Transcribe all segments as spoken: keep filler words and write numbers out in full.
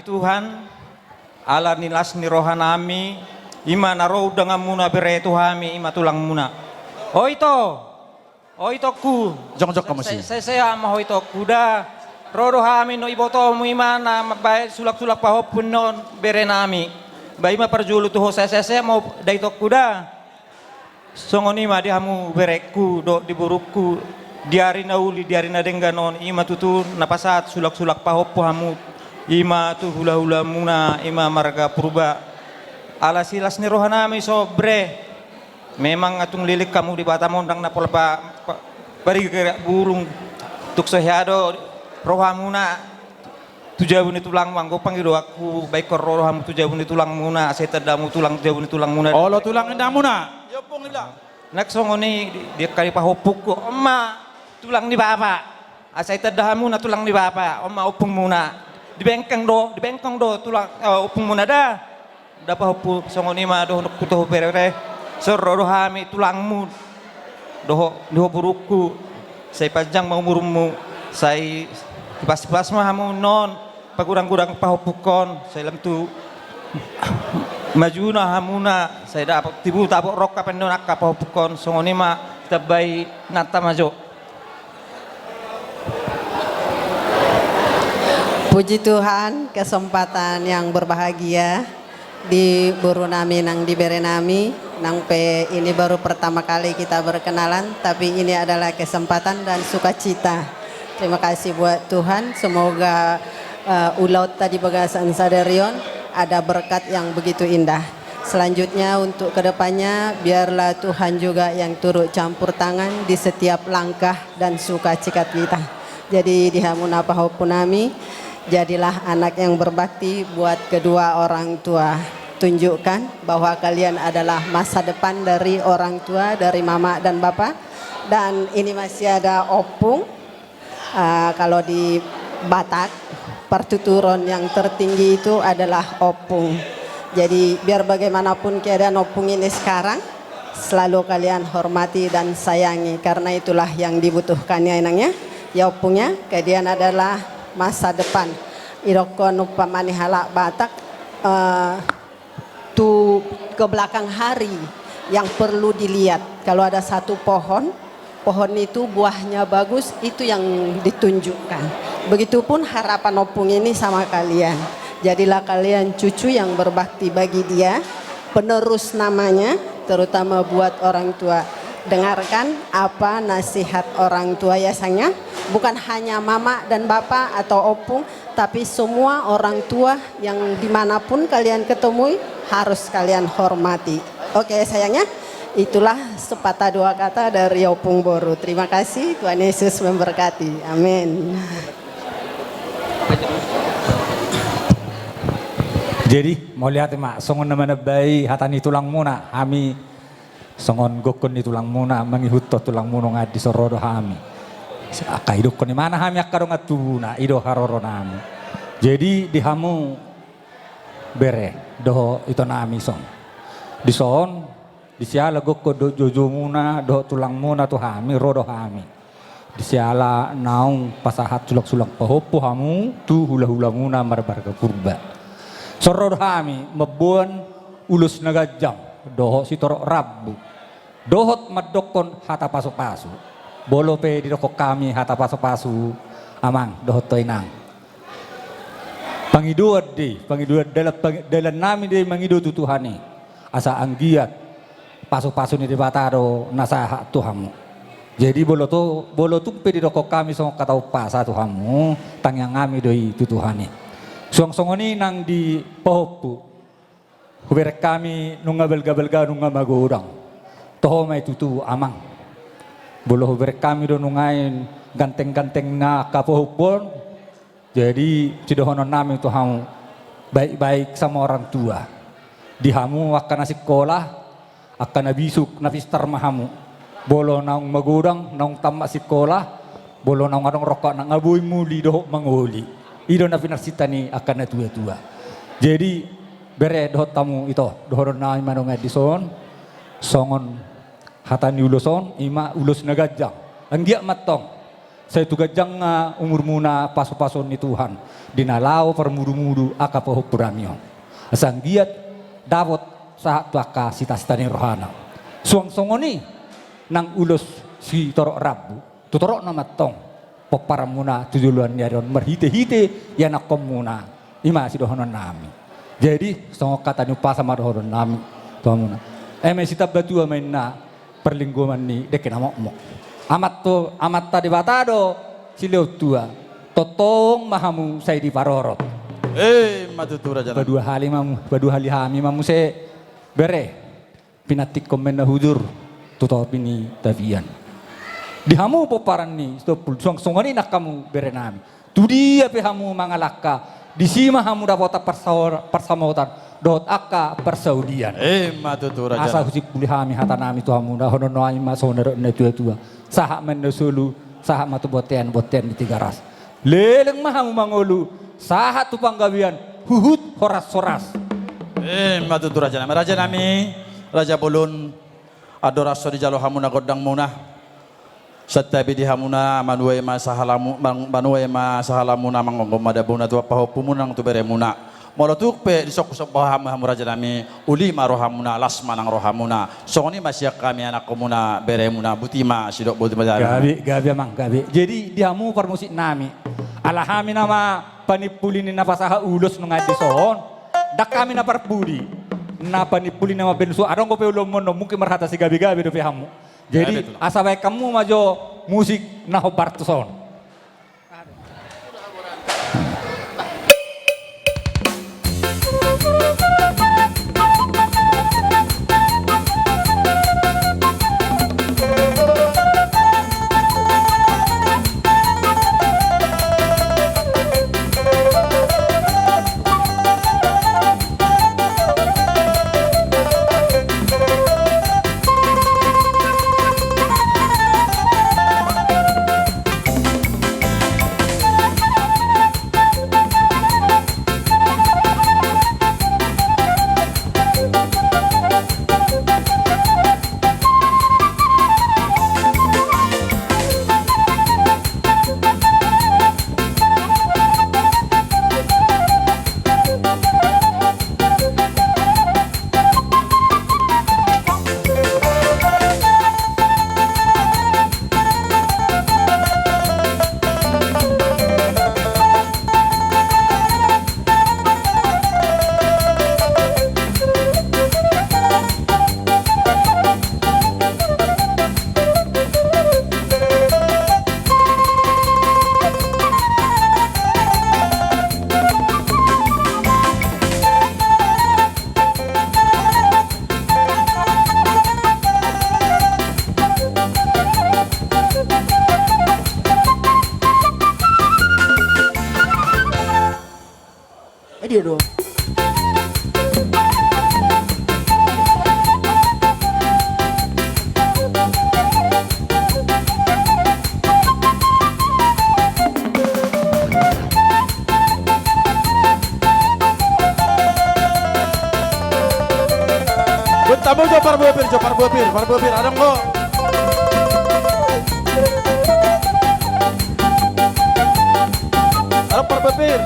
Tuhan, ala ni las ni rohanami, ima na ro undanganmuna bere tu hami, ima tulangmuna. O ito, o itongku. Jongjong hamu, sai, sai, sai, sai ma ho itongku da. Ro do hami, na ibotomu ima na mambahen sulak-sulak pahompu on berenami. Ba ima parjolo tu ho, sai, sai, sai ma ho da itongku da. Songon i ma di hamu berengku dohot di borungku, di ari na uli, di ari na denggan on, ima tutu na pasahat sulak-sulak pahompu hamu, ima tu hula-hulamuna, ima marga Purba. Ala silas ni rohanami so bere. Memang atung leleng hamu di Batam on, ndang na pola pa, pa, parigerak bulung. Tung so hea do rohamuna tu jabu ni tulangmu, anggo pangidoanku, baen ro do hamu tu jabu ni tulangmuna, asa itanda hamu tulang, jabu ni tulangmuna. Olo tulang indamuna. Nang songon i di, di angka di pahompungku, on ma tulang ni bapa. Asa itanda hamuna tulang ni bapa, on ma ompungmuna. Di bengkeng do, di bengkeng do tulang, eh, ompungmuna da. Da pahompu, songon i ma dohononku tu ho bere, son ro do hami tulangmu dohot di ho borungku, sai panjang ma umurmu, sai hipas-hipas ma hamu non pagodang-godang pahompungkon, sai lam tu majuna hamuna, sai dapot tibu dapot rongkap annon angka pahompungkon, songon i ma ditambai nanta ma jo. Puji Tuhan, kesempatan yang berbahagia di boru nami nang di bere nami, nang pe ini baru pertama kali kita berkenalan, tapi ini adalah kesempatan dan sukacita. Terima kasih buat Tuhan, semoga, eh, ulaonta di bagasan sadari on ada berkat yang begitu indah. Selanjutnya, untuk kedepannya, biarlah Tuhan juga yang turut campur tangan di setiap langkah dan sukacita kita. Jadi, di hamu na pahompu nami, jadilah anak yang berbakti buat kedua orang tua. Tunjukkan bahwa kalian adalah masa depan dari orang tua, dari mama dan bapa. Dan ini masih ada ompung. Ah, kalau di Batak, partuturon yang tertinggi itu adalah ompung. Jadi, biar bagaimanapun keadaan ompung ini sekarang, selalu kalian hormati dan sayangi, karena itulah yang dibutuhkan, ya, Inang, ya. Ya, ompung, ya, kalian adalah masa depan. Didok umpama ni halak Batak, eh, tu ke belakang hari yang perlu dilihat. Kalau ada satu pohon, pohon itu buahnya bagus, itu yang ditunjukkan. Begitupun harapan ompung ini sama kalian. Jadilah kalian cucu yang berbakti bagi dia, penerus namanya, terutama buat orang tua. Dengarkan apa nasihat orang tua, ya, sayangnya. Bukan hanya mama dan bapa atau ompung, tapi semua orang tua yang dimanapun kalian ketemui harus kalian hormati. Oke, sayangnya, itulah sepatah dua kata dari ompung boru. Terima kasih, Tuhan Yesus memberkati. Amin. Jadi, mauliate ma, songon na manambai hata ni tulangmuna, hami songon gokhon ni tulangmuna, mangihuthon tulangmu nunga dison ro do hami. Angka idokkon imana hami angka dongan tubuna, i do haroronami. Jadi di hamu bere dohot itonami son, dison, di siala gokhon dohot joujomuna dohot tulangmuna tu hami, ro do hami. Di siala naung pasahat sulak-sulak pahompu hamu tu hula-hulamuna marmarga Purba. Son ro do hami mamboan ulos na ganjang dohot sitorop rambu dohot mandokkon hata pasu-pasu. Molo pe didokkon hami hata pasu-pasu, amang dohot ho inang, pangidoan do i, pangidoan dalan, pang-, dalannami do i mangido tu Tuhan i, asa anggiat pasu-pasu ni Debata do na sahat tu hamu. Jadi molo to, molo tung pe didokkon hami songon hata umpasa tu hamu, tangiangnami do i tu Tuhan i. Suang songon i nang di pahompu, hubereng hami nunga balga-balga, nunga magodang. Toho ma i tutu, amang. Molo hubereng hami do nuaeng ganteng-ganteng na angka pahompu on, jadi sidohononnami tu hamu, baik-baik sama orang tua. Di hamu angka na sikola, angka na bisuk, na pistar ma hamu. Molo naung magodang, naung tamat sikola, molo naung adong rongkap, nunga boi muli dohot mangoli. I do na pinarsinta ni angka na tua-tua. Jadi bere dohot hamu ito, dohononnami ma nuaeng dison, songon hata ni ulos on, ima ulos na ganjang. Anggiat ma antong Sai tu ganjangna umurmuna pasu-pasu ni Tuhan, di na laho parmudu-mudu angka pahompu nami on. Asa anggiat dapot sahat tu angka sita-sita ni rohana. Suang songon i nang ulos sitorop rambu, tu torop na mantong pomparanmuna tu joloan ni ari on marhite-hite ianakkonmuna. I ma sidohonon nami. Jadi songon hata ni umpasa ma dohonon nami tu hamuna. Eme sitamba tua ma inna parlinggoman ni dengke na mokmok. Amanto, Amanta Debata do silehon tua. Tongtong ma hamu sai diparorot. Eh, ma tutu raja nami. Padua hali ma mu-, padua hali hami ma muse bere pinantikkon ma inna hujur tu topi ni tapian. Di hamu pomparan ni Sitompul, suang songon i nang hamu bere nami. Tu dia pe hamu mangalangka, disi ma hamu dapotan parsaor-, parsamotan dohot angka parsaulian. Eh, ma tutu raja nami. Asa husimpuli hami hata nami tu hamu, dohonon nami ma songon na dok ni na tua-tua. Sahat ma inna solu, sahat ma tu bontean, bontean ni Tigaras. Leleng ma hamu mangolu, sahat tu panggabean, huhut horas-horas. Eh, ma tutu raja nami. Raja nami, raja bolon, andorang so dijalo hamuna gondangmuna, santabi di hamuna, manuai ma sahalamu-, man-, manuai ma sahalamuna, mangonggo ma dambuna tu pahompumuna nang tu beremuna. Molo tung pe disongkop-songkop hamu, hamu raja nami, uli ma rohamuna, las ma nang rohamuna. Songon i ma sian hami anakkonmuna, beremuna, boti ma sidok, boti ma jala. Gabe, gabe amang, gabe. Jadi di hamu parmusik nami, ala hami nama panimpuli ni na pasahat ulos nunga dison, ndang hami na parpudi. Na panimpuli nama bensu, adong dope ulomon on, mungkin marhata sigabe-gabe dope hamu. Jadi, gabe tulang. Asa baen hamu ma jo musik na hombar tuson. Eh, dia do. Buat tamu jo parbopir, jo parbopir, parbopir, adong do. Adong parbopir.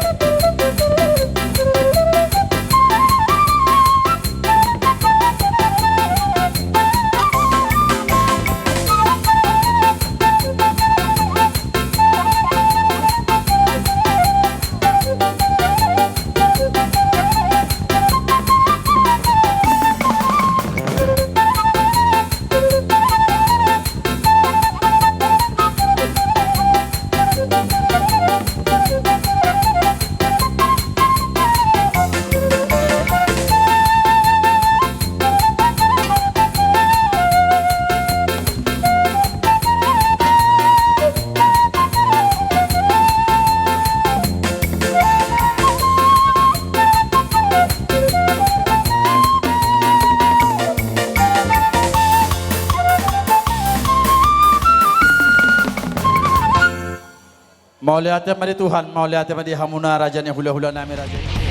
Mauliate ma di Tuhan, mauliate ma di hamuna raja ni hulahula nami, raja.